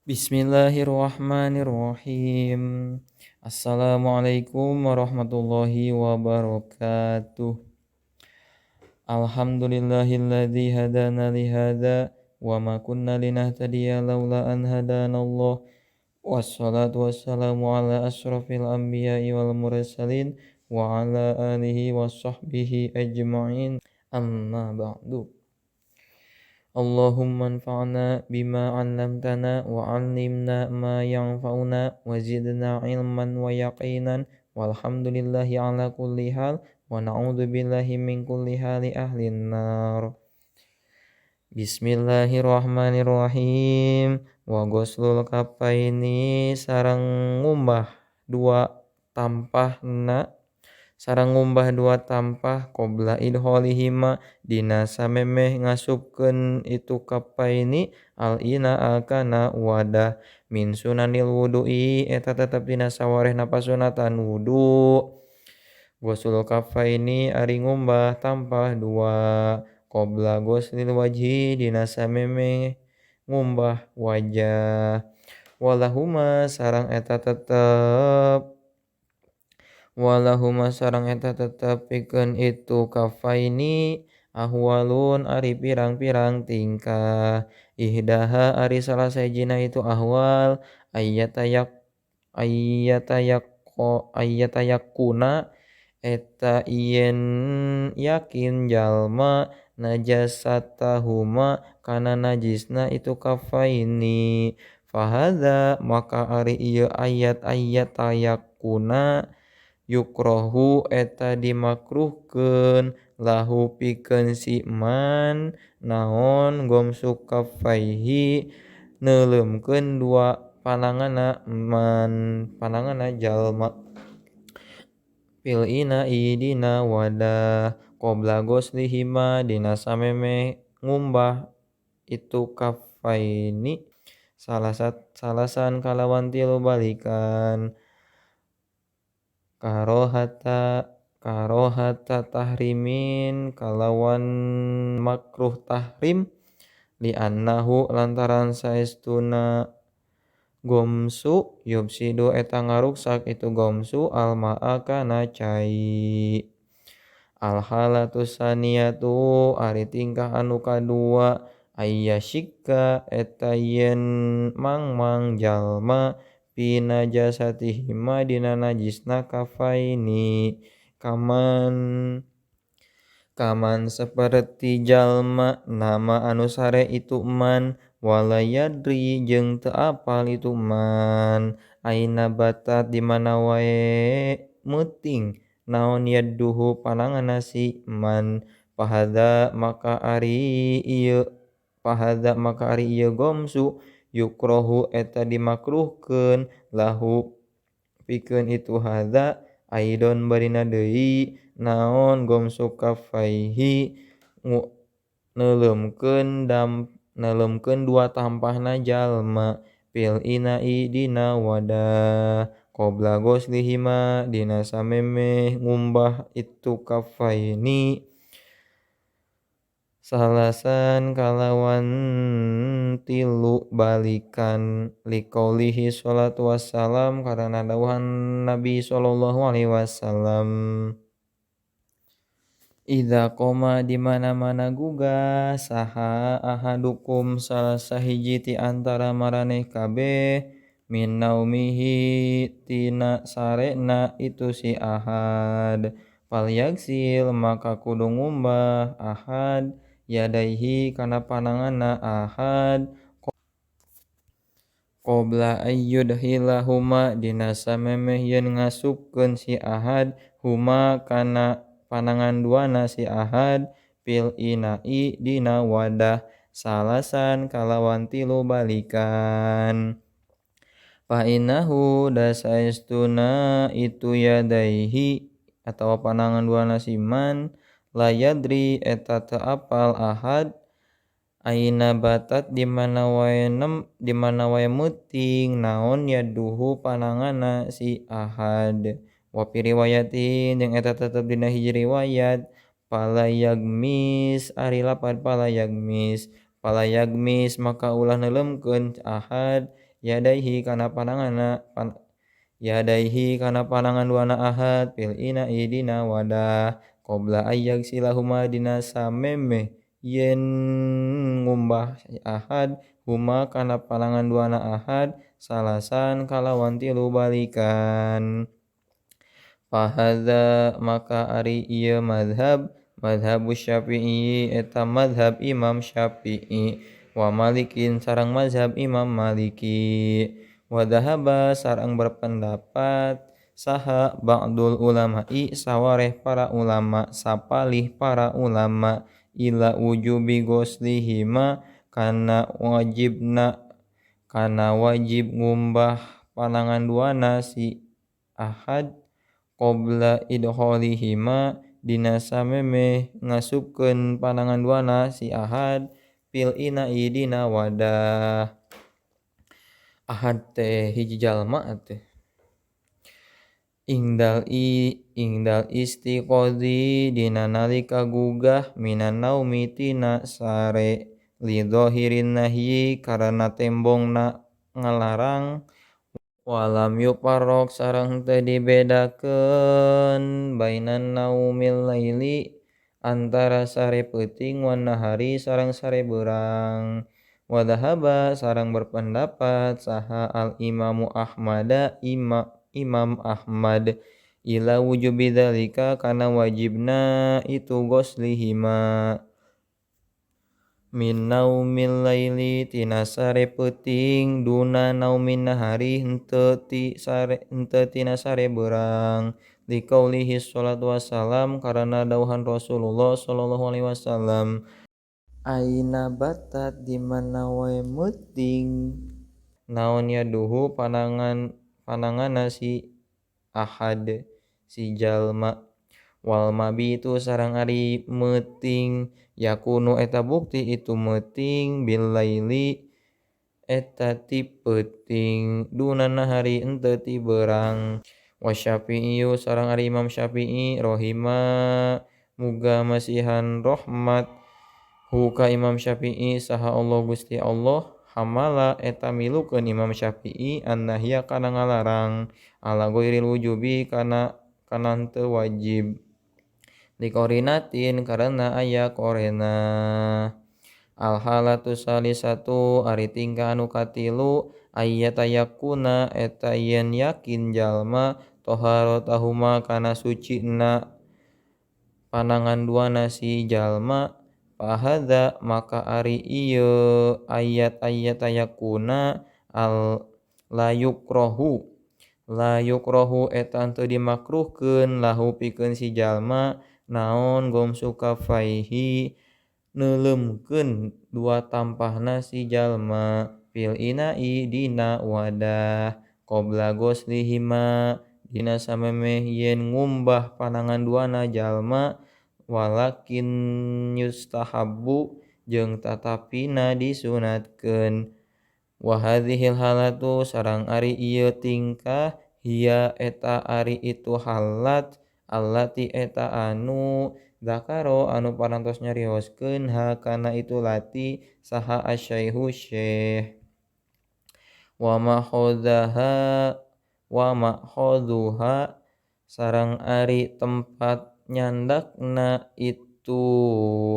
Bismillahirrahmanirrahim. Assalamualaikum warahmatullahi wabarakatuh. Alhamdulillahilladzi hadana lihadza wa ma kunna linahtadiya laula an hadanallah. Wassalatu wassalamu ala asyrafil anbiya'i wal mursalin wa ala alihi wa sahbihi ajma'in. Amma ba'du. Allahumma anfa'na bima 'allamtana wa 'allimna ma yanfa'una wa zidna 'ilman wa yaqinan walhamdulillahi ala kulli hal wa na'udzu billahi min kulli hali ahlin nar. Bismillahirrahmanirrahim. Wa ghuslul kafaini sareng ngumbah dua tampahna sareng ngumbah dua tampah qabla idkholihima dina samemeh ngasupkeun itu kafaini al ina akana wadah min sunanil wudu'i eta tetep dina sawarehna pasunatan wudu. Ghuslul kafaini ari ngumbah tampah dua qabla ghuslil wajhi dina samemeh ngumbah wajah. Walahuma sareng eta tetep walahuma sareng eta tetep pikeun itu kafaini ahwalun ari pirang-pirang tingkah. Ihdaha ari salah sahijina itu ahwal ayyatayakuna eta yen yakin jalma najasatahuma kana najisna itu kafaini. Fahadza maka ari ieu ayat ayatayakuna yukrohu eta dimakruhkeun lahu pikeun si man naon gomsu kafaihi neuleumkeun dua pananganna man pananganna jalma fil ina'i dina wadah qabla ghuslihima dina samemeh ngumbah itu kafaini salasan kalawan tilu balikan. Karohata karohata tahrimin kalawan makruh tahrim li'annahu lantaran saestuna gomsu yufsidu eta ngaruksak itu gomsu alma'a kana cai. Alhalatu saniyatu ari tingkah anu kadua ayyasyikka eta yen mangmang jalma fi najasatihima dina najisna kafaini kaman kaman seperti jalma nama anu sare itu man wala yadri jeung teu apal itu man aina batat di mana wae meuting naon yadduhu pananganna si man. Fahadza maka ari ieu fahadza maka ari ieu gomsu yukrohu eta dimakruhkeun lahu pikeun itu hadza aidon barina deui naon gomsu kafaihi neuleumkeun neuleumkeun dua tampahna jalma fil ina'i dina wadah qabla ghuslihima dina samemeh ngumbah itu kafaini salasan kalawan tilu balikan. Liqaulihi sholatu wassalam karena dawuhan Nabi sallallahu alaihi wasallam. Idza qoma di mana-mana gugah saha ahadukum salah sahiji ti antara maraneh kabeh min naumihi tina sarena itu si ahad falyagsil maka kudu ngumbah ahad yadaihi kana pananganna ahad qabla ayyudhilahuma dina samemeh yen ngasupkeun si ahad huma kana panangan duana si ahad fil ina'i dina wadah salasan kalawan tilu balikan. Fa innahu da saestuna itu yadaihi atawa panangan duana si man la yadri eta teu apal ahad aina batat di mana wae nem di mana wae meuting naon yaduhu pananganna si ahad. Wa fi riwayatin jeung eta tetep dina hiji riwayat pala yagmis ari lapad pala yagmis pala yagmis maka ulah neuleumkeun ahad Yadaihi kana pananganna yadaihi kana panangan duana ahad fil ina'i dina wadah qabla ayyagsilahuma dina samemeh yen ngumbah ahad huma kana panangan duana ahad salasan kalawan tilu balikan. Fahadza maka ari ieu mazhab mazhabus Syafi'i eta mazhab Imam Syafi'i wa Malikin sareng mazhab Imam Maliki. Wa dhahaba sareng berpendapat saha ba'dul ulama'i sawareh para ulama sapalih para ulama ila wujubi ghuslihima kana wajibna kana wajib ngumbah panangan duana si ahad qabla idkhalihima dina samemeh ngasupkeun panangan duana si ahad fil ina'i dina wadah. Ahad teh hiji jalma teh ingdal istiqozi dina nalika gugah minan naumi tina sare li dhahirin nahyi karana tembongna ngalarang walam yuparrok sareng teu dibedakeun bainan naumil laili antara sare peuting wan nahari sareng sare beurang. Wa dhahaba sareng berpendapat saha al imamu Ahmada Imam Ahmad ila wujubi dzalika kana wajibna itu ghuslihima min naumil laili tina sare peuting duna naumin nahari henteu ti sare henteu tina sare beurang liqaulihi shalatu wassalam karana dauhan Rasulullah sallallahu alaihi wasallam aina batat di mana wae meuting naon yaduhu panangan pananganna si ahad si jalma wal mabitu sareng ari meuting yakunu eta bukti itu meuting bil laili eta ti peuting duna nahari henteu ti beurang. Wa Syafi'i sareng ari Imam Syafi'i rahima muga masihan rahmat hu ka Imam Syafi'i saha Allah Gusti Allah hamala eta milukeun Imam Syafi'i annahya kana ngalarang ala ghairil wujubi kana kana henteu wajib liqorinatin karena aya korena. Al halatu salisatu ari tingkah anu katilu ayyatayakuna eta yen yakin jalma toharotahuma kana sucina panangan duana si jalma fahadza maka ari ieu ayat ayatayakuna al la yukrohu eta henteu dimakruhkeun lahu pikeun si jalma naon gomsu kafaihi neuleumkeun dua tampahna si jalma fil ina'i dina wadah qabla ghuslihima dina samemeh yen ngumbah panangan duana jalma walakin yustahabbu jeung tatapina disunatkeun. Wa hadzihil halatu sareng ari ieu tingkah hiya eta ari itu halat allati eta anu zakaro anu parantos nyarioskeun ha kana itu lati saha asyaihu syekh. Wa ma'khadhuha sareng ari tempat nyandakna itu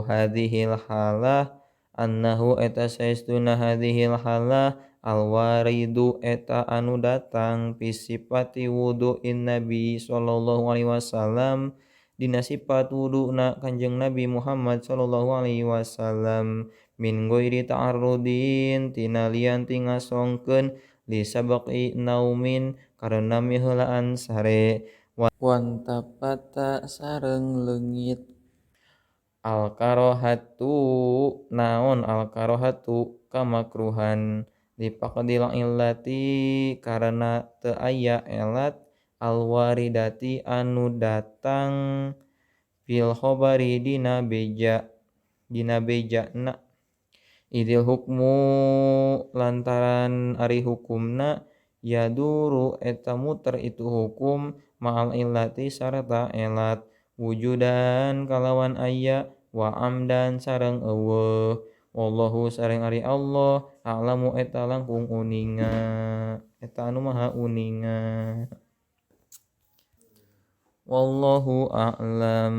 hadhil halah annahu eta saestuna hadhil halah alwaridu eta anu datang fi sifati wudu'in nabi sallallahu alaihi wasallam dina sifat wuduna Kanjeng Nabi Muhammad sallallahu alaihi wasallam min ghairi ta'arrudin tina lian ti ngasongkeun li sabaqi naumin karena miheulaan sare wantapata sareng leungit. Al karohatu naon al karohatu kamakruhan lipaqdil illati karena teu aya elat alwaridati anu datang fil khobari dina beja dina bejana idil hukmu lantaran ari hukumna yaduru eta muter itu hukum ma'al illati sarta elat wujudan kalawan aya wa amdan sareng eueuh. Wallahu sareng ari Allah a'lamu eta langkung uninga, eta anu maha uninga. Wallahu a'lam.